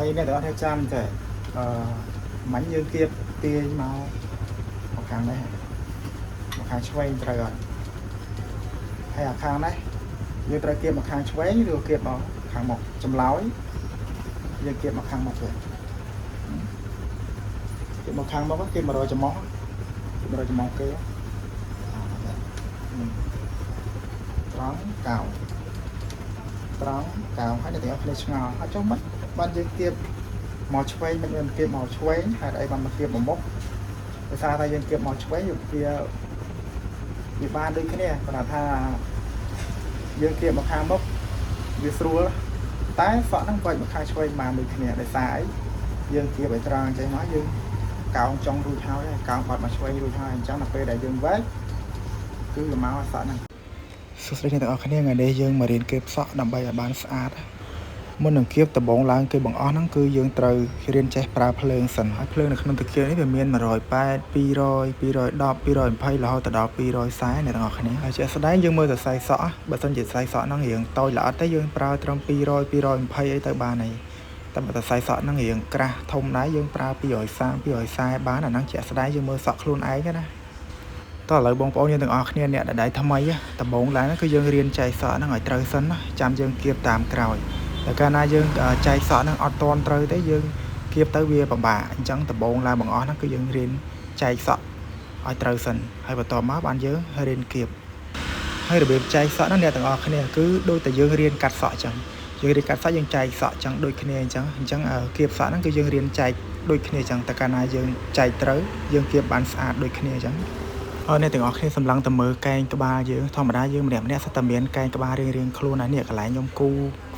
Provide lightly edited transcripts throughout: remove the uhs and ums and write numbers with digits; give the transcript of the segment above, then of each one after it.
ហើយអ្នកទាំងអស់គ្នាចាំចេះអឺមិញយើងគៀបទាញមកមកខាងនេះមកខាងឆ្វេងត្រូវអត់ហើយអាខាងនេះយើងត្រូវគៀបមកខាងឆ្វេងឬគៀបមកខាងមុខចម្លើយយើងគៀបមកខាងមុខទេគៀបមកខាងមុខគៀប100ចំោះគៀប100ចំោះគេត្រង់កោត្រង់កោហើយអ្នកទាំងអស់គ្នាឆ្ងល់ហើយចុះមិនបានយើងគៀបមកឆ្វេងមិនមានគៀបមកឆ្វេងហេតុអីបានមកគៀបមកមុខដោយសារតែយើងគៀបមកឆ្វេងវាវាបានដូចគ្នាគ្រាន់ថាយើងគៀបមកខាងមុខវាស្រួលតែសក់ហ្នឹងវាច់មកខាងឆ្វេងបានដូចគ្នាដោយសារអីយើងគៀបឲ្យត្រង់ចេះមកយើងកោងចុងរួចហើយកោងបាត់មកឆ្វេងរួចហើយអញ្ចឹងដល់ពេលដែលយើងវែកគឺវាមកសក់ហ្នឹងសួស្តីអ្នកទាំងអស់គ្នាថ្ងៃនេះយើងមករៀនគៀបសក់ដើម្បីឲ្យបានស្អាតមុននឹងគៀបដំបងឡើងគេបង្អស់ហ្នឹងគឺយើងត្រូវរៀនចេះប្រើភ្លើងសិនហើយភ្លើងនៅក្នុងតាគៀងនេះវាមាន180 200 210 220រហូតដល់240អ្នកទាំងអស់គ្នាហើយជាក់ស្ដែងយើងមើលសរសៃសក់បើសិនជាសរសៃសក់ហ្នឹងរៀងតូចល្អិតទេយើងប្រើត្រឹម200 220អីទៅបានហើយតែបើសរសៃសក់ហ្នឹងរៀងក្រាស់ធំដែរយើងប្រើ230 240បានអាហ្នឹងជាក់ស្ដែងយើងមើលសក់ខ្លួនឯងណាតោះឥឡូវបងប្អូនយើងទាំងអស់គ្នាអ្នកដែលដៃថ្មីដំបូងឡើងគឺយើងរៀនចែកសក់ហ្នឹងឲ្យត្រូវសិនណាចាំយើងគៀបតាមក្រោយតែកាលណាយើងចែកសក់ហ្នឹងអត់តន់ត្រូវទេយើងគៀបទៅវាពិបាកអញ្ចឹងដំបូងឡើងបង្អស់ហ្នឹងគឺយើងរៀនចែកសក់ឲ្យត្រូវសិនហើយបន្ទាប់មកបានយើងរៀនគៀបហើយរបៀបចែកសក់ហ្នឹងអ្នកទាំងអស់គ្នាគឺដូចតែយើងរៀនកាត់សក់អញ្ចឹងយើងរៀនកាត់សក់យើងចែកសក់អញ្ចឹងដូចគ្នាអញ្ចឹងអញ្ចឹងគៀបសក់ហ្នឹងគឺយើងរៀនចែកដូចគ្នាអញ្ចឹងតែកាលណាយើងចែកត្រូវយើងគៀបបានស្អាតដូចគ្នាអញ្ចឹងហើយអ្នកទាំងអស់គ្នាសម្លឹងទៅមើលកែងក្បាលយើងធម្មតាយើងម្នាក់ម្នាក់សុទ្ធតែមានកែងក្បាលរៀងរៀងខ្លួនហើយនេះកន្លែងខ្ញុំគូ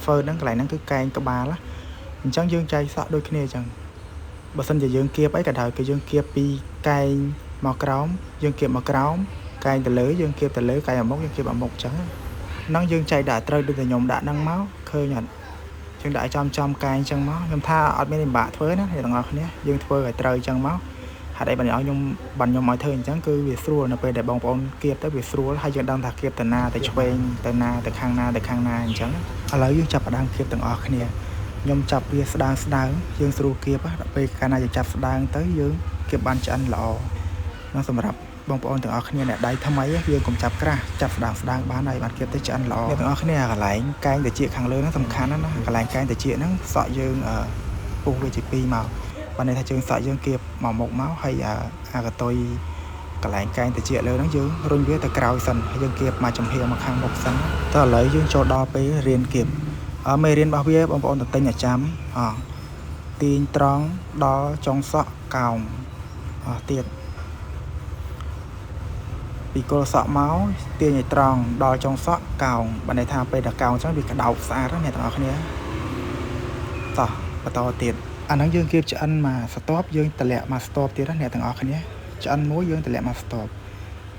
ហ្វឺតហ្នឹងកន្លែងហ្នឹងគឺកែងក្បាលណាអញ្ចឹងយើងចែកសក់ដូចគ្នាអញ្ចឹងបើសិនជាយើងគៀបអីក៏ដោយគឺយើងគៀបពីកែងមកក្រោមយើងគៀបមកក្រោមកែងទៅលើយើងគៀបទៅលើកែងអាមុខយើងគៀបអាមុខអញ្ចឹងហ្នឹងយើងចែកដាក់ត្រូវដូចតែខ្ញុំដាក់ហ្នឹងមកឃើញអត់យើងដាក់ចំចំកែងអញ្ចឹងមកខ្ញុំថាអត់មានពិបាកធ្វើណាអ្នកទាំងអស់គ្នាយើងធ្វើឲ្យត្រូវអញ្ចឹងមកហេតុអីបានឲ្យខ្ញុំបានខ្ញុំឲ្យធ្វើអញ្ចឹងគឺវាស្រួលនៅពេលដែលបងប្អូនគៀបទៅវាស្រួលហើយយើងដឹងថាគៀបទៅណាទៅឆ្វេងទៅណាទៅខាងណាទៅខាងណាអញ្ចឹងឥឡូវយើងចាប់ផ្ដើមគៀបទាំងអស់គ្នាខ្ញុំចាប់វាស្ដើងស្ដើងយើងស្រួលគៀបដល់ពេលកាលណាយើងចាប់ស្ដើងទៅយើងគៀបបានឆ្អិនល្អនឹងសម្រាប់បងប្អូនទាំងអស់គ្នាអ្នកដៃថ្មីយើងកុំចាប់ក្រាស់ចាប់ស្ដើងស្ដើងបានហើយបានគៀបទៅឆ្អិនល្អអ្នកទាំងអស់គ្នាកន្លែងកែងតិចខាងលើហ្នឹងសំខាន់ណាស់ណាកន្លែងកែងតិចហ្នឹងសក់យើងពុះវាជា2មកបានន័យថាជើងសក់យើងគៀបមកមុខមកហើយអាកតុយកន្លែងកែងតិចលើហ្នឹងយើងរុញវាទៅក្រោយសិនហើយយើងគៀបមកចំហៀងមកខាងមុខសិនតើឥឡូវយើងចូលដល់ពេលរៀនគៀបមេរៀនរបស់វាបងប្អូនទៅទិញឲ្យចាំអទាញត្រង់ដល់ចុងសក់កោងអស់ទៀតពីគល់សក់មកទាញឲ្យត្រង់ដល់ចុងសក់កោងបានន័យថាពេលដល់កោងអញ្ចឹងវាក្តោបស្អាតណាអ្នកទាំងអស់គ្នាតោះបន្តទៀតអាហ្នឹងយើងគៀបឆ្អិនមកស្ទាប់យើងតម្លាក់មកស្ទាប់ទៀតណាអ្នកទាំងអស់គ្នាឆ្អិនមួយយើងតម្លាក់មកស្ទាប់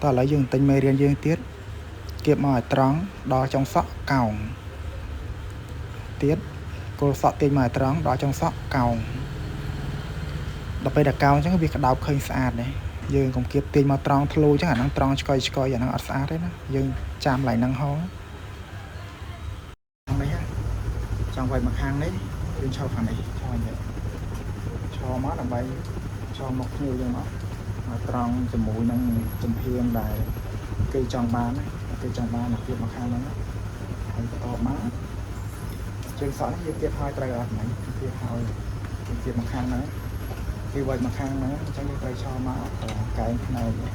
តោះឥឡូវយើងទិញមេរៀនយើងទៀតគៀបមកឲ្យត្រង់ដល់ចុងសក់កោងទៀតគល់សក់ទាញមកឲ្យត្រង់ដល់ចុងសក់កោងដល់ពេលដល់កោងអញ្ចឹងវាក្តោបឃើញស្អាតណាយើងកុំគៀបទាញមកត្រង់ធ្លូអញ្ចឹងអាហ្នឹងត្រង់ឆ្កុយឆ្កុយអាហ្នឹងអត់ស្អាតទេណាយើងចាំឡើងហ្នឹងហោខាងនេះចង់វាយមកខាងនេះយើងឈរខាងនេះឈរអញ្ចឹងឈរមកដើម្បីឈរមកភ្ញៀវយើងមកត្រង់ជាមួយនឹងចំហៀងដែលគេចង់បានណាគេចង់បានគៀបមកខាងហ្នឹងហើយបន្ទាប់មកជើងសក់នេះយើងគៀបហើយត្រូវអត់មិញគៀបហើយយើងគៀបមកខាងហ្នឹងគេវាយមកខាងហ្នឹងអញ្ចឹងយើងត្រូវឈរមកកែងផ្នែកនេះ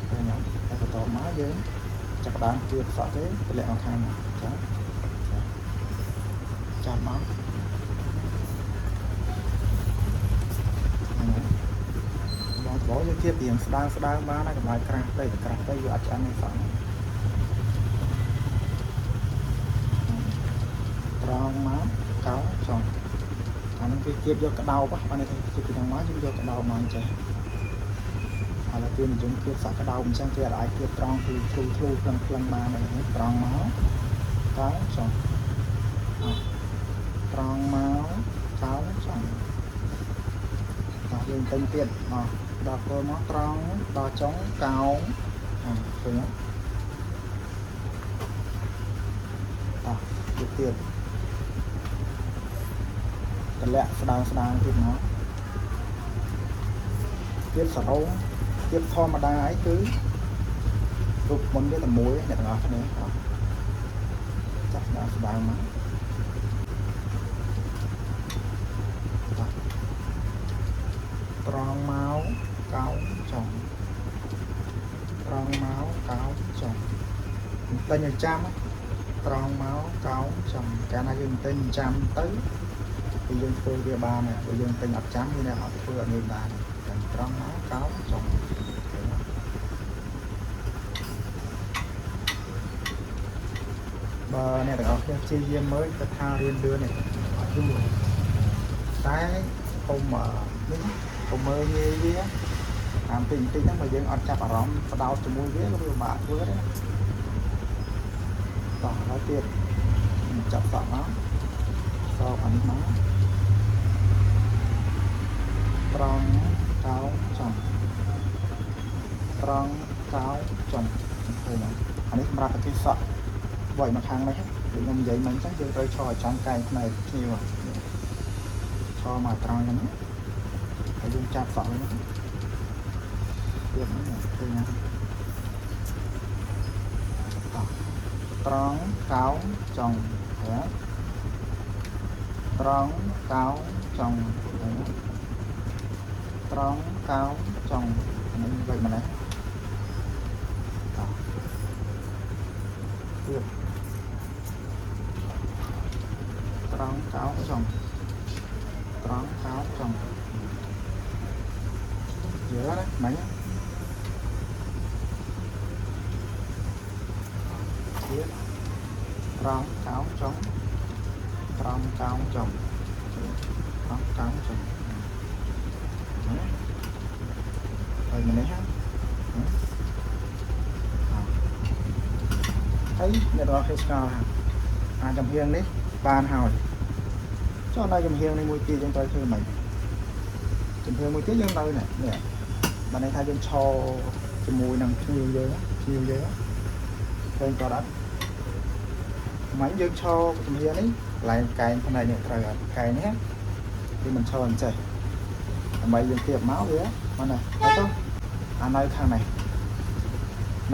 ឃើញអត់ហើយបន្ទាប់មកយើងចាប់ផ្ដើមគៀបសក់គេទម្លាក់មកខាងហ្នឹងអញ្ចឹងចាប់មកបងប្អូនយើងគៀបរៀងស្ដើងស្ដើងបានហើយកុំឲ្យក្រាស់ពេកក្រាស់ពេកវាអត់ឆ្អិនទេសក់ហ្នឹងត្រង់មកកោចុងអាហ្នឹងគេគៀបយកក្តោបបានន័យថាគៀបពីខាងមកយើងយកក្តោបមកអញ្ចឹងឥឡូវគេនិយមគៀបសក់ក្តោបអញ្ចឹងគេអាចគៀបត្រង់គឺធ្លូធ្លូផ្លឹងផ្លឹងបានហ្នឹងត្រង់មកកោចុងត្រង់មកកោចុងតោះយើងទិញទៀតមកដល់គល់មកត្រង់ដល់ចុងកោងឃើញទេតោះទៀតទៀត តម្លាក់ស្ដើងស្ដើងទៀតមកទៀតសរោទៀតធម្មតាអីគឺរូបមុនវាតែមួយអ្នកទាំងអស់គ្នាចាប់ស្ដើងស្ដើងមកត្រង់មកកោងចុងត្រង់មកកោងចុងតែញចាំត្រង់មកកោងចុងកាលណាយើងទិញចាំទៅគឺយើងធ្វើវាបានហើយបើយើងទិញអត់ចាំវាអ្នកអត់ធ្វើអត់ងាយបានតែត្រង់មកកោងចុងបើអ្នកទាំងអស់គ្នាព្យាយាមមើលទៅថារៀនលឿននេះអត់យូរតែកុំនេះកុំមើលងាយវាតាមតិចតិចហ្នឹងបើយើងអត់ចាប់អារម្មណ៍បដោតជាមួយវាក៏វាពិបាកធ្វើដែរតោះហើយទៀតចាប់សក់មកសក់អានេះមកត្រង់កោងចំត្រង់កោងចំឃើញអានេះសម្រាប់តែគេសក់វាយមកខាងនេះដូចខ្ញុំនិយាយមិញអញ្ចឹងយើងត្រូវឈរឲ្យចំកែងផ្នែកភ្ញៀវឈរមកត្រង់អញ្ចឹងហើយយើងចាប់សក់វិញទៀតហ្នឹងឃើញណាតោះត្រង់កោងចុងឃើញត្រង់កោងចុងឃើញត្រង់កោងចុងនេះវិញម្លេះតោះទៀតត្រង់កោងចុងត្រង់កោងចុងយល់ណាមិញទៀតត្រង់កោងចុងត្រង់កោងចុងត្រង់កោងចុងហើយម្នេះហើយអ្នកទាំងអស់គ្នាឆ្ងល់ថាអាចំហៀងនេះបានហើយចុះនៅចំហៀងនេះមួយទៀតយើងត្រូវធ្វើម៉េចចំហៀងមួយទៀតយើងនៅនេះនេះបានន័យថាយើងឈរជាមួយនឹងភ្ញៀវយើងភ្ញៀវយើងឃើញគាត់អត់មិញយើងឈរចំហៀងនេះកន្លែងកែងផ្នែកនេះត្រូវអត់កែងនេះគឺមិនឈរអញ្ចេះដើម្បីយើងគៀបមកវាមកនេះហើយចុះអានៅខាងនេះ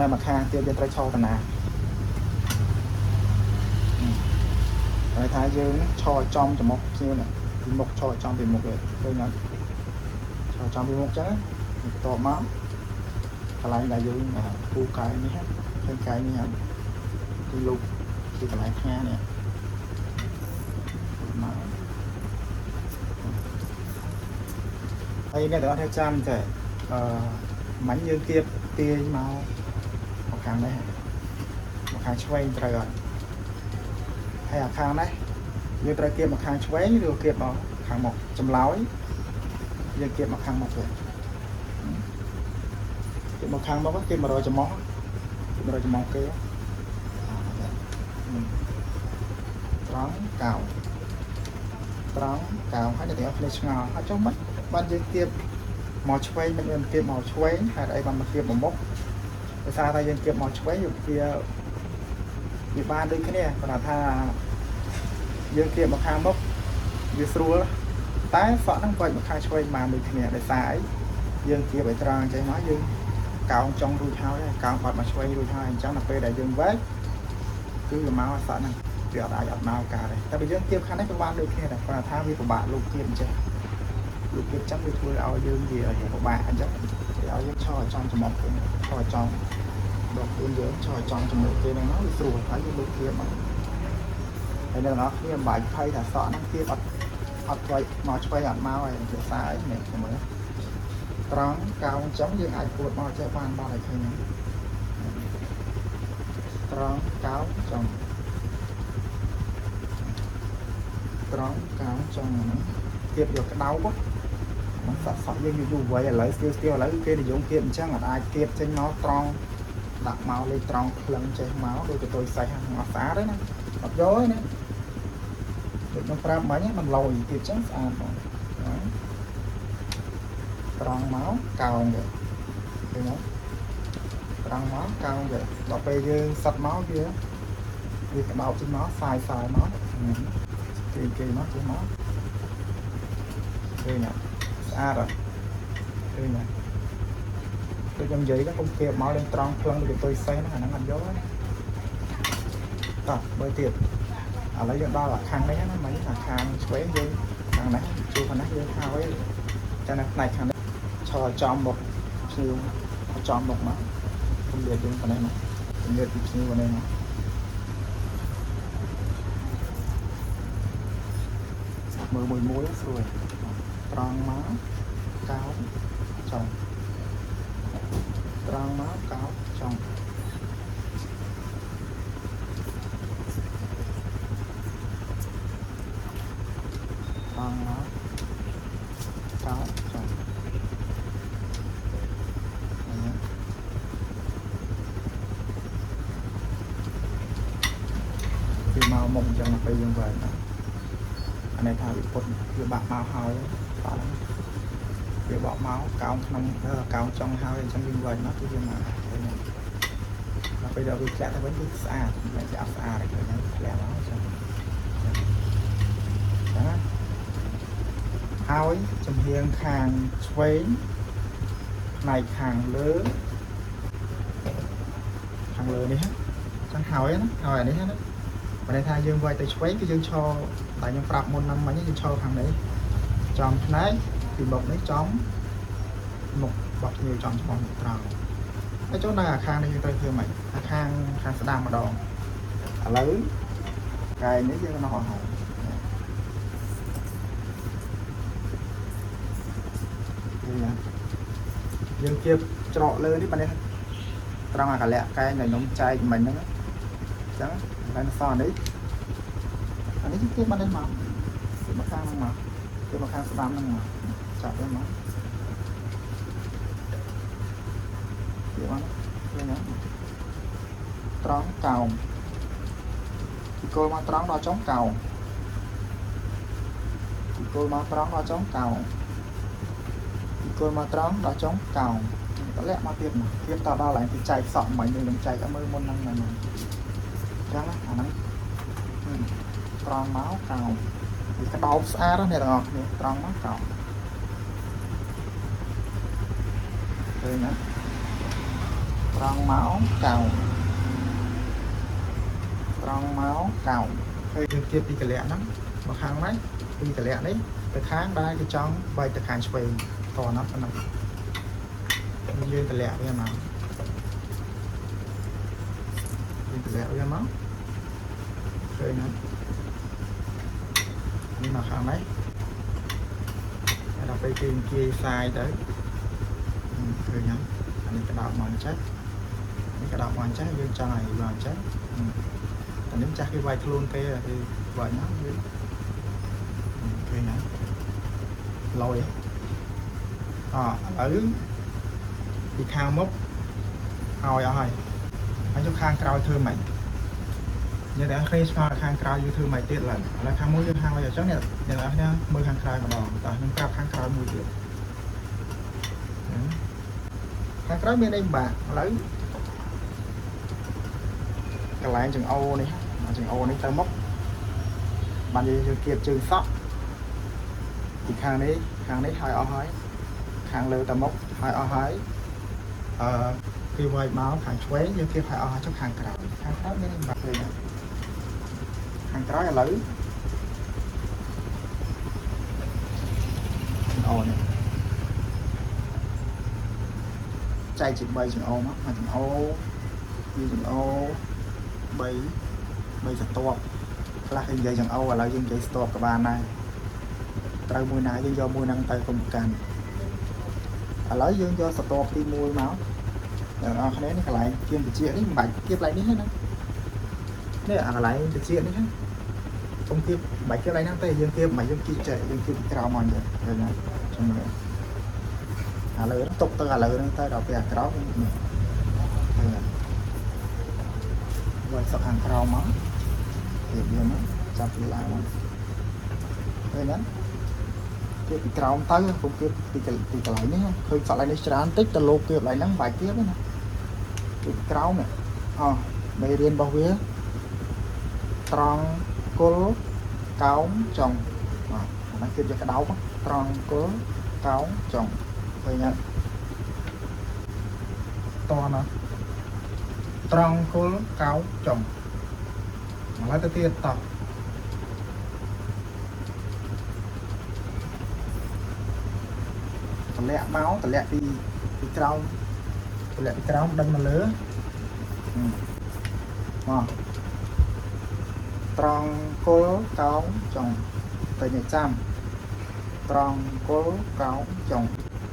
នៅមួយខាងទៀតយើងត្រូវឈរតាណាហើយថាយើងឈរចំចំមុខភ្ញៀវនេះពីមុខឈរចំពីមុខទេឃើញអត់ឈរចំពីមុខចឹងបន្ទាប់មកកន្លែងដែលយើងគូកែងនេះឃើញកែងនេះហើយគឺលោកគឺកន្លែងខាងនេះមកហើយអ្នកទាំងអស់គ្នាចាំតែមិញយើងគៀបទាញមកមកខាងនេះមកខាងឆ្វេងត្រូវអត់ហើយអាខាងនេះយើងត្រូវគៀបមកខាងឆ្វេងឬគៀបមកខាងមុខចម្លើយយើងគៀបមកខាងមុខវិញគៀបមកខាងមុខគៀប100ចំោះគៀប100ចំោះគេត្រង់កោងត្រង់កោងហើយអ្នកទាំងអស់គ្នាឆ្ងល់ហើយចុះមិនបានយើងគៀបមកឆ្វេងមិនមានគៀបមកឆ្វេងហេតុអីបានមកគៀបមកមុខដោយសារតែយើងគៀបមកឆ្វេងវាបានដូចគ្នាគ្រាន់ថាយើងគៀបមកខាងមុខវាស្រួលតែសក់ហ្នឹងវាច់មកខាងឆ្វេងបានដូចគ្នាដោយសារអីយើងគៀបឲ្យត្រង់អញ្ចឹងមកយើងកោងចុងរួចហើយកោងបាត់មកឆ្វេងរួចហើយអញ្ចឹងដល់ពេលដែលយើងវែកគឺវាមកសក់ហ្នឹងវាអត់អាចអត់មកកើតទេតែបើយើងគៀបខាងនេះក៏បានដូចគ្នាដែរគ្រាន់ថាវាពិបាកលោកគៀបអញ្ចឹងលោកគៀបចឹងវាធ្វើឲ្យយើងវាពិបាកអញ្ចឹងវាឲ្យយើងឈរឲ្យចំច្រមុះគេឈរឲ្យចំដកខ្លួនយើងឈរឲ្យចំច្រមុះគេហ្នឹងមកវាស្រួលហើយយើងលោកគៀបមកហើយអ្នកនរគ្នាមិនបាច់ភ័យថាសក់ហ្នឹងគៀបអត់អត់វាយមកឆ្វេងអត់មកហើយភាសាអីនេះមើលត្រង់កោងចឹងយើងអាចពួតមកចេះបានបាត់ឲ្យឃើញហ្នឹងត្រង់កោងចុងត្រង់កោងចុងហ្នឹងគៀបយកក្តៅហ្នឹងសក់សក់យើងយូរយូរវៃឥឡូវស្ទៀវស្ទៀវឥឡូវគេនិយមគៀបអញ្ចឹងអត់អាចគៀបចេញមកត្រង់ដាក់មកលេខត្រង់ក្លឹងចេះមកដូចកតុយសេះហ្នឹងអត់ស្អាតទេណាអត់យកទេណាដូចខ្ញុំប្រាប់មិញមិនលយគៀបចឹងស្អាតបងត្រង់មកកោងទៅឃើញទេត្រង់មកកោងទៅដល់ពេលយើងសិតមកវាក្តោបចេញមកសាយសាយមកគេគេមកចេះមក ឃើញអត់ស្អាតអត់ឃើញអត់ដូចខ្ញុំនិយាយហ្នឹងកុំគៀបមកលេងត្រង់ភ្លឹងដូចកតុយសេះហ្នឹងអាហ្នឹងអត់យកទេតោះមើលទៀតឥឡូវយើងដល់អាខាងនេះណាមិញអាខាងឆ្វេងយើងខាងនេះជួខាងនេះយើងហើយតែនៅផ្នែកខាងនេះឈរចំមកភ្ញៀវចំមកមកគម្លាតយើងប៉ុណ្ណេះមកគម្លាតពីភ្ញៀវប៉ុណ្ណេះមកមើលមួយមួយស្រួលត្រង់មកកោចុងត្រង់មកកោចុងត្រង់មកកោចុងវាមកមុខអញ្ចឹងពេលយើងវាយអានេះថាវាពុតវាបាក់មកហើយបាទវាបកមកកោងក្នុងកោងចុងហើយអញ្ចឹងយើងវាយមកគឺវាមកឃើញដល់ពេលដល់វាធ្លាក់ទៅវិញគឺស្អាតមិនជាអត់ស្អាតទេឃើញធ្លាក់មកអញ្ចឹងណាហើយចំហៀងខាងឆ្វេងផ្នែកខាងលើនេះអញ្ចឹងហើយណាហើយអានេះណាបើន័យថាយើងវាយទៅឆ្វេងគឺយើងឈរតែខ្ញុំប្រាប់មុនហ្នឹងមិញយើងឈរខាងនេះចំផ្នែកពីមុខនេះចំមុខរបស់ភ្ញៀវចំច្បងត្រង់ហើយចូលនៅអាខាងនេះយើងត្រូវធ្វើម៉េចអាខាងស្ដាំម្ដងឥឡូវកែនេះយើងណោះអស់ហើយយើងគៀបច្រកលើនេះបើនេះត្រង់អាកលៈកែងដែលខ្ញុំចែកមិញហ្នឹងអញ្ចឹងតែសនេះអានេះគៀបមកនេះមកគៀបមកខាងហ្នឹងមកគៀបមកខាងស្ដាំហ្នឹងមកចាប់វាមកគៀបមកឃើញទេត្រង់កោងពីគល់មកត្រង់ដល់ចុងកោងពីគល់មកត្រង់ដល់ចុងកោងពីគល់មកត្រង់ដល់ចុងកោងតម្លាក់មកទៀតមកគៀបតដល់ឡើងពីចែកសក់មិញនឹងចែកឲ្យមើលមុនហ្នឹងហ្នឹងអញ្ចឹងអាហ្នឹងត្រង់មកកោងវាក្តោបស្អាតណាស់អ្នកទាំងអស់គ្នាត្រង់មកកោងឃើញណាត្រង់មកកោងត្រង់មកកោងហើយយើងគៀបពីកលៈហ្នឹងមកខាងនេះពីកលៈនេះទៅខាងដែរគឺចង់បែកទៅខាងឆ្វេងតណាត់ប៉ុណ្ណឹងយើងតម្លាក់វាមកយើងតម្លាក់វាមកឃើញណានេះមកខាងនេះហើយដល់ពេលគេអង្គាយសាយទៅឃើញហ្នឹងអានេះក្តោបមកអញ្ចឹងនេះក្តោបមកអញ្ចឹងយើងចង់ឲ្យវាអញ្ចឹងតែនេះចាស់គេវាយខ្លួនគេគេវាយមកវាឃើញហ្នឹងលយអឥឡូវពីខាងមុខឲ្យអស់ហើយហើយយកខាងក្រោយធ្វើម៉េចអ្នកទាំងអស់គ្នាឆ្ងល់ខាងក្រោយយើងធ្វើម៉េចទៀតឡើយឥឡូវខាងមួយយើងហើយអញ្ចឹងអ្នកទាំងអស់គ្នាមើលខាងក្រោយម្ដងតោះខ្ញុំប្រាប់ខាងក្រោយមួយទៀតខាងក្រោយមានអីពិបាកឥឡូវកន្លែងចង្អូនេះចង្អូនេះទៅមុខបានយើងគៀបជើងសក់ពីខាងនេះហើយអស់ហើយខាងលើទៅមុខហើយអស់ហើយអឺគេវាយមកខាងឆ្វេងយើងគៀបហើយអស់ហើយចុះខាងក្រោយមានអីបាក់ឃើញខាងក្រោយឥឡូវចង្អូនេះចែកជា3ចង្អូមកមួយចង្អូពីរចង្អូ3ស្ទាប់ខ្លះគេនិយាយចង្អូឥឡូវយើងនិយាយស្ទាប់ក៏បានដែរត្រូវមួយណាយើងយកមួយហ្នឹងទៅកុំកាន់ឥឡូវយើងយកស្ទាប់ទី1មកអ្នកនរគ្នានេះកន្លែងគៀមតិចនេះមិនបាច់គៀបកន្លែងនេះទេណានេះអាកន្លែងតិចនេះណាកុំគៀបមិនបាច់គៀបកន្លែងហ្នឹងទេយើងគៀបមិនយើងគៀបចេះយើងគៀបពីក្រោមមកអញ្ចឹងឃើញទេចឹងមើលឥឡូវទុកទៅឥឡូវហ្នឹងទៅដល់ពេលអាក្រោមនេះឃើញទេវាយសក់ខាងក្រោមមកគៀបវាមកចាប់ពីឡើងមកឃើញទេគៀបពីក្រោមទៅកុំគៀបពីកន្លែងនេះឃើញសក់កន្លែងនេះច្រើនតិចទៅលោកគៀបកន្លែងហ្នឹងមិនបាច់គៀបទេណាពីក្រោមនេះអស់មេរៀនរបស់វាត្រង់គល់កោងចុង អាហ្នឹងគៀបយកក្តោបត្រង់គល់កោងចុងឃើញអត់តណាត្រង់គល់កោងចុងឥឡូវទៅទៀតតោះតម្លាក់មកតម្លាក់ពីក្រោមតម្លាក់ពីក្រោមដេញមកលើមកត្រង់គល់កោងចុងតែញចាំត្រង់គល់កោងចុង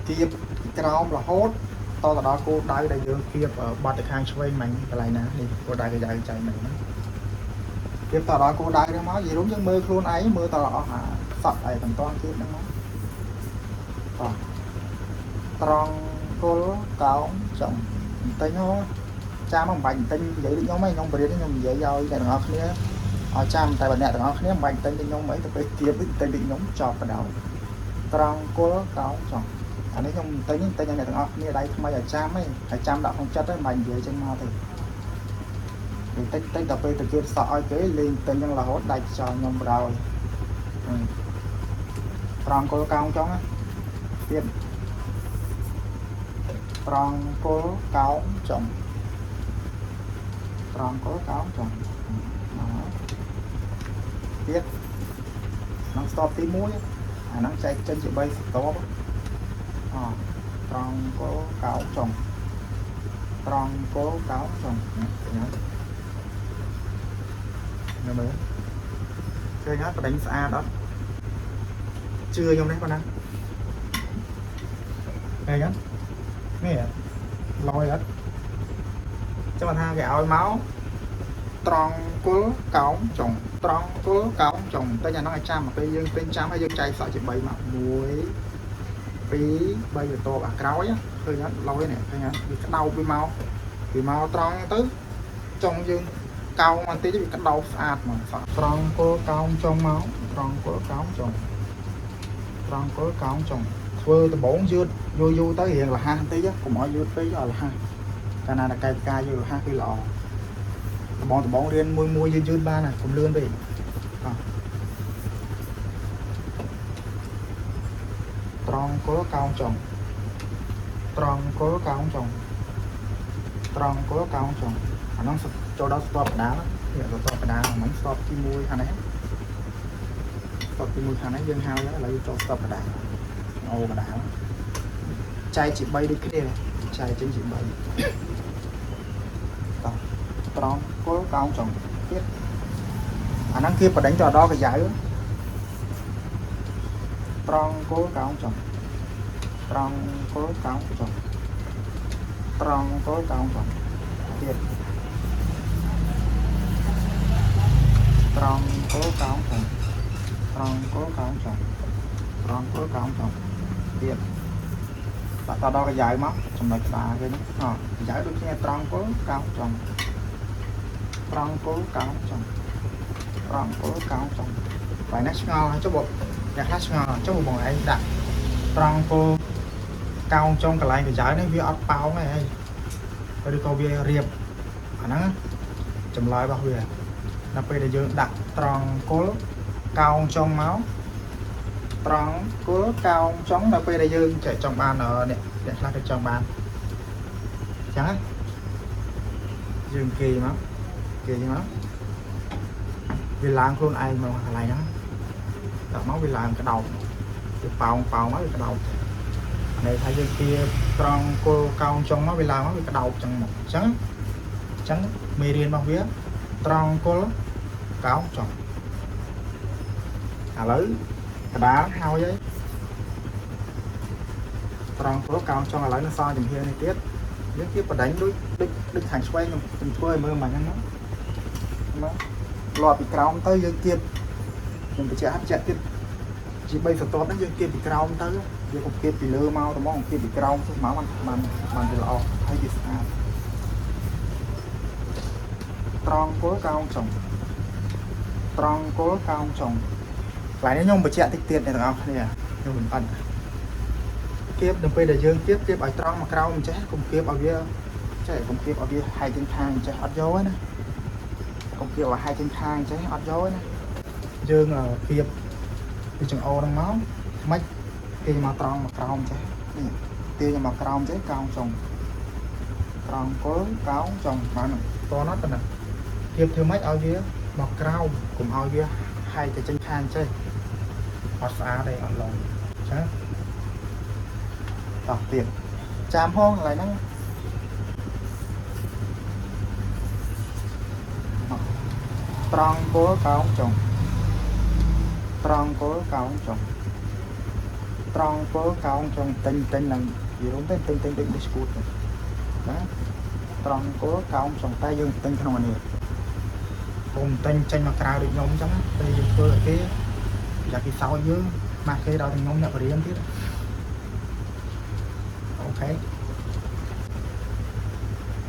គៀបពីក្រោមរហូតតទៅដល់គោលដៅដែលយើងគៀបបាត់ទៅខាងឆ្វេងមិញកន្លែងណានេះគោលដៅកយ៉ៅចៃមិញណាគៀបតដល់គោលដៅហ្នឹងមកនិយាយរួមយើងមើលខ្លួនឯងមើលតអស់អាសក់ឯបន្តគៀបហ្នឹងមកតោះត្រង់គល់កោងចុងបន្តិចហ៎ចាំមិនបាច់បន្តិចនិយាយដូចខ្ញុំឯងខ្ញុំបរិយាខ្ញុំនិយាយឲ្យអ្នកទាំងអស់គ្នាឲ្យចាំតែបើអ្នកទាំងអស់គ្នាមិនបាច់បន្តិចដូចខ្ញុំអីទៅពេលគៀបបន្តិចដូចខ្ញុំចប់បដ ாய் ត្រង់គល់កោងចុងអានេះខ្ញុំបន្តិចបន្តិចឲ្យអ្នកទាំងអស់គ្នាដៃថ្មីឲ្យចាំឯងឲ្យចាំដាក់ក្នុងចិត្តឯងមិនបាច់និយាយចេញមកទេបន្តិចតិចដល់ពេលទៅគៀបសក់ឲ្យគេលេងបន្តិចហ្នឹងរហូតដាច់ចោលខ្ញុំបដ ாய் ត្រង់គល់កោងចុងទៀតត្រង់គល់កោងចុងត្រង់គល់កោងចុងទៀតក្នុងស្ទប់ទី1អាហ្នឹងចែកចេញជា3ស្ទប់អត្រង់គល់កោងចុងត្រង់គល់កោងចុងញ៉ាំញ៉ាំមើលឃើញអត់បដិញស្អាតអត់ជឿខ្ញុំនេះប៉ុណ្ណាឃើញអត់នេះលយអត់ចាំថាគេឲ្យមកត្រង់គល់កោងចុងត្រង់គល់កោងចុងតែអាហ្នឹងឲ្យចាំពេលយើងពេញចាំហើយយើងចែកសក់ជា3មក1 2 3បន្ទាប់អាក្រោយឃើញអត់លយនេះឃើញអត់វាក្តោបវាមកត្រង់ទៅចុងយើងកោងបន្តិចវាក្តោបស្អាតមកសក់ត្រង់គល់កោងចុងមកត្រង់គល់កោងចុងត្រង់គល់កោងចុងធ្វើដំបងយឺតយូរយូរទៅរៀងលះបន្តិចកុំឲ្យយឺតពេកឲ្យលះកាលណាតែកែផ្កាយឺតលះគឺល្អដំបងរៀនមួយមួយយឺតយឺតបានហើយកុំលឿនពេកត្រង់គល់កោងចុងត្រង់គល់កោងចុងត្រង់គល់កោងចុងអាហ្នឹងចូលដល់ស្ទាប់កដាលនេះស្ទាប់កដាលហ្នឹងស្ទាប់ទី1ខាងនេះស្ទាប់ទី1ខាងនេះយើងហើយឥឡូវចូលស្ទាប់កដាលអូកដាលចែកជា3ដូចគ្នាចែកចេញជា3តោះត្រង់គល់កោងចុងទៀតអាហ្នឹងគេបដិញទៅដល់កយ៉ៅត្រង់គល់កោងចុងត្រង់គល់កោងចុងត្រង់គល់កោងចុងទៀតត្រង់គល់កោងចុងត្រង់គល់កោងចុងត្រង់គល់កោងចុងទៀតដាក់តដល់កយ៉ៅមកចំណុចក្បាលគេហ្នឹងអកយ៉ៅដូចគ្នាត្រង់គល់កោងចុងត្រង់គល់កោងចុងត្រង់គល់កោងចុងបែរណាឆ្ងល់ចុះបងអ្នកខ្លះឆ្ងល់ចុះបងឯងដាក់ត្រង់គល់កោងចុងកន្លែងកយ៉ៅនេះវាអត់ប៉ោងទេអីឬក៏វារៀបអាហ្នឹងចម្លើយរបស់វាដល់ពេលដែលយើងដាក់ត្រង់គល់កោងចុងមកត្រង់គល់កោងចុងដល់ពេលដែលយើងចែកចង់បានអ្នកខ្លះគេចង់បានអញ្ចឹងណាយើងគេមកវាឡើងខ្លួនឯងមកកន្លែងហ្នឹងដាក់មកវាឡើងក្តោបវាប៉ោងមកវាក្តោបន័យថាយើងទាត្រង់គល់កោងចុងមកវាឡើងមកវាក្តោបចឹងមកអញ្ចឹងមេរៀនរបស់វាត្រង់គល់កោងចុងឥឡូវកដាលហើយហើយត្រង់គល់កោងចុងឥឡូវនៅសល់ចំហៀងនេះទៀតយើងគេបដិញដូចខាងឆ្វេងខ្ញុំធ្វើឲ្យមើលមកហ្នឹងណាមកលាប់ពីក្រោមទៅយើងគៀបខ្ញុំបញ្ជាក់ទៀតជា3ស្រទាប់ហ្នឹងយើងគៀបពីក្រោមទៅវាកុំគៀបពីលើមកត្មងគៀបពីក្រោមទៅមកបានវាល្អហើយវាស្អាតត្រង់គល់កោងចុងត្រង់គល់កោងចុងកន្លែងនេះខ្ញុំបញ្ជាក់តិចទៀតអ្នកទាំងអស់គ្នាខ្ញុំមិនបាច់គៀបដល់ពេលដែលយើងគៀបឲ្យត្រង់មកក្រោមអញ្ចេះកុំគៀបឲ្យវាចេះកុំគៀបឲ្យវាហែកចេញខាងអញ្ចេះអត់យកទេណាកុំគៀបឲ្យហែកចេញខាងអញ្ចេះអត់យកទេណាយើងគៀប ពីចង្អោហ្នឹងមកមិនទាញមកត្រង់មកក្រោមចេះនេះទាញមកក្រោមចេះកោងចុងត្រង់គល់កោងចុងបានតណត់ប៉ុណ្ណឹងគៀបធ្វើម៉េចឲ្យវាមកក្រោមកុំឲ្យវាហែកទៅចេញខាងចេះអត់ស្អាតទេអត់ឡងចាតោះទៀតចាំហងកន្លែងហ្នឹងត្រង់គល់កោងចុងត្រង់គល់កោងចុងត្រង់គល់កោងចុងទិញទិញឡើងយល់ទេទិញទិញដូចនេះស្គួតណាត្រង់គល់កោងចុងតែយើងទិញក្នុងអានេះកុំទិញចេញមកក្រៅដូចខ្ញុំអញ្ចឹងពេលយើងធ្វើឲ្យគេយ៉ាគេសោចយើងម៉ាស់គេដល់ទាំងខ្ញុំអ្នកបរៀនទៀតអូខេ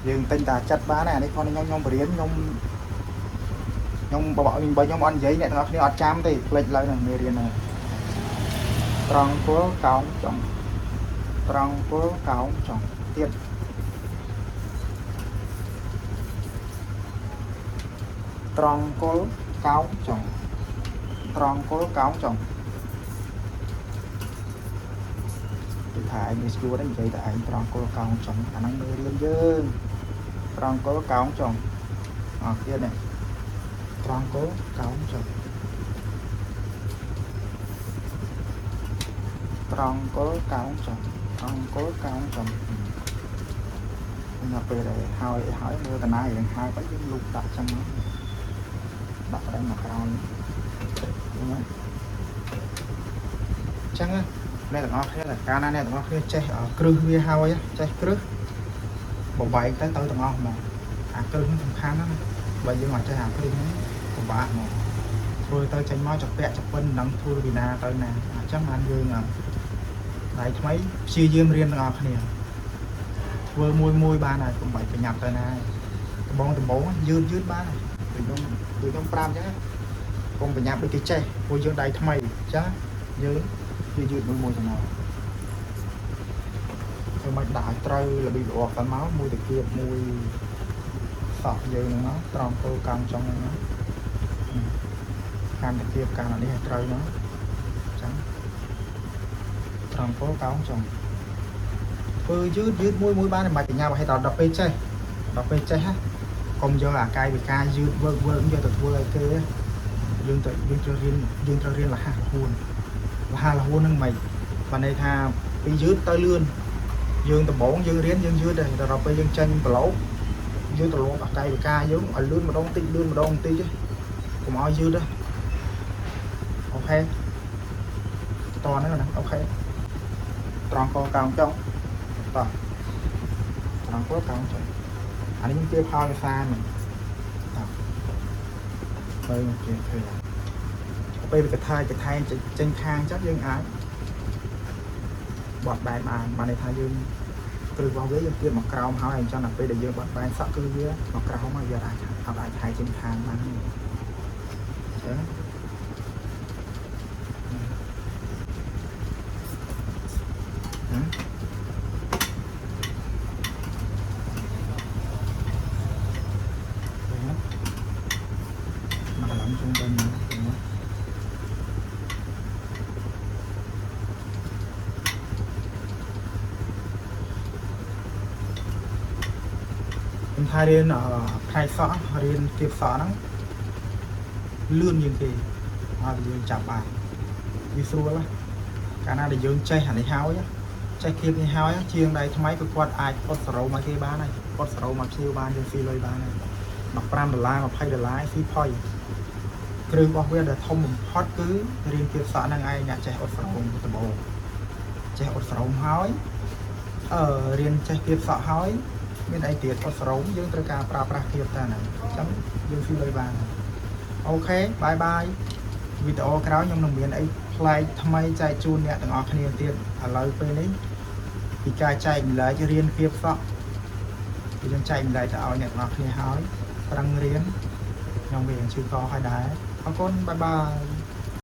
យើងទិញតែចិត្តបានអានេះគាត់ខ្ញុំខ្ញុំបរៀនខ្ញុំខ្ញុំបើខ្ញុំអត់និយាយអ្នកទាំងអស់គ្នាអត់ចាំទេផ្លេចឡើយនឹងមេរៀនហ្នឹងត្រង់គល់កោងចុងត្រង់គល់កោងចុងទៀតត្រង់គល់កោងចុងត្រង់គល់កោងចុងគេថាឯងនេះស្គួតឯងនិយាយតែឯងត្រង់គល់កោងចុងអាហ្នឹងមេរៀនយើងត្រង់គល់កោងចុងអស់ទៀតនេះត្រង់គល់កោងចុងត្រង់គល់កោងចុងត្រង់គល់កោងចុងដល់ពេលដែលហើយហើយមើលតាណារៀងហើយបែបយើងលូកដាក់ចឹងមកដាក់ដៃមកក្រោយហ្នឹងចឹងអ្នកទាំងអស់គ្នាតែកាលណាអ្នកទាំងអស់គ្នាចេះគ្រឹះវាហើយចេះគ្រឹះបបែកទៅទៅទាំងអស់ហ្មងអាគ្រឹះហ្នឹងសំខាន់ណាស់បើយើងអត់ចេះអាគ្រឹះហ្នឹងពិបាកហ្មងធ្វើទៅចេញមកចពាក់ចពិនមិនដឹងធ្វើពីណាទៅណាអញ្ចឹងបានយើងដៃថ្មីព្យាយាមរៀនទាំងអស់គ្នាធ្វើមួយមួយបានហើយកុំបាច់ប្រញាប់ទៅណាដំបងដំបងយឺតយឺតបានហើយដូចខ្ញុំប្រាប់អញ្ចឹងកុំប្រញាប់ដូចគេចេះព្រោះយើងដៃថ្មីអញ្ចឹងយើងយឺតយឺតមួយមួយចំណោធ្វើមិនដាក់ឲ្យត្រូវរបៀបរបបតាមមកមួយតាគៀបមួយសក់យើងហ្នឹងមកត្រង់គល់កង់ចុងហ្នឹងមកកាន់តាគៀបកាន់អានេះឲ្យត្រូវមកអញ្ចឹងត្រង់គល់កោងចុងធ្វើយឺតយឺតមួយមួយបានមិនបាច់បញ្ញាប់ឲ្យដល់ពេលចេះដល់ពេលចេះហ៎កុំយកអាកាយវិការយឺតវើកវើកយកទៅធ្វើឲ្យគេយើងទៅយើងត្រូវរៀនយើងត្រូវរៀនលះលហួនលះលហួនហ្នឹងមិនបានន័យថាពីយឺតទៅលឿនយើងដំបងយើងរៀនយើងយឺតដែរដល់ពេលយើងចេញប្រឡូកយើងត្រឡប់អាកាយវិការយើងឲ្យលឿនម្ដងតិចលឿនម្ដងតិចកុំឲ្យយឺតទេអូខេតហ្នឹងណាអូខេត្រង់កកោងចុងតោះត្រង់កកោងចុងអានេះខ្ញុំជឿផលភាសាហ្នឹងតោះទៅគេឃើញពេលវាកថាកថែចេញខាងចឹងយើងអាចបត់បែនបានបានន័យថាយើងគ្រឹះរបស់វាយើងទៀបមកក្រោមហើយអញ្ចឹងដល់ពេលដែលយើងបត់បែនសក់គឺវាមកក្រោមហើយវាអាចអត់អាចថែចេញខាងបានទេអញ្ចឹងមកឡើងជុំវិញមកខ្ញុំថារៀនផ្នែកសក់រៀនគៀបសក់ហ្នឹងលឿនជាងគេហើយយើងចាប់បានវាស្រួលណាកាលណាដែលយើងចេះអានេះហើយចេះគៀបនេះហើយជាងដៃថ្មីក៏គាត់អាចអត់សរោមកគេបានហើយអត់សរោមកភ្ញៀវបានយើងស៊ីលុយបានហើយ15ដុល្លារ20ដុល្លារស៊ីផុយគ្រឹះរបស់វាដែលធំបំផុតគឺរៀនគៀបសក់ហ្នឹងឯងអ្នកចេះអត់សរោដំបូងចេះអត់សរោហើយរៀនចេះគៀបសក់ហើយមានអីទៀតអត់សរោមយើងត្រូវការប្រើប្រាស់គៀបតែហ្នឹងអញ្ចឹងយើងស៊ីលុយបានអូខេបាយបាយវីដេអូក្រោយខ្ញុំនឹងមានអីប្លែកថ្មីចែកជូនអ្នកទាំងអស់គ្នាទៀតឥឡូវពេលនេះពីការចែកម្លែករៀនគៀបសក់គឺយើងចែកម្លែកទៅឲ្យអ្នកទាំងអស់គ្នាហើយប្រឹងរៀនខ្ញុំវាឈឺកឲ្យដែរអរគុណបាយបាយ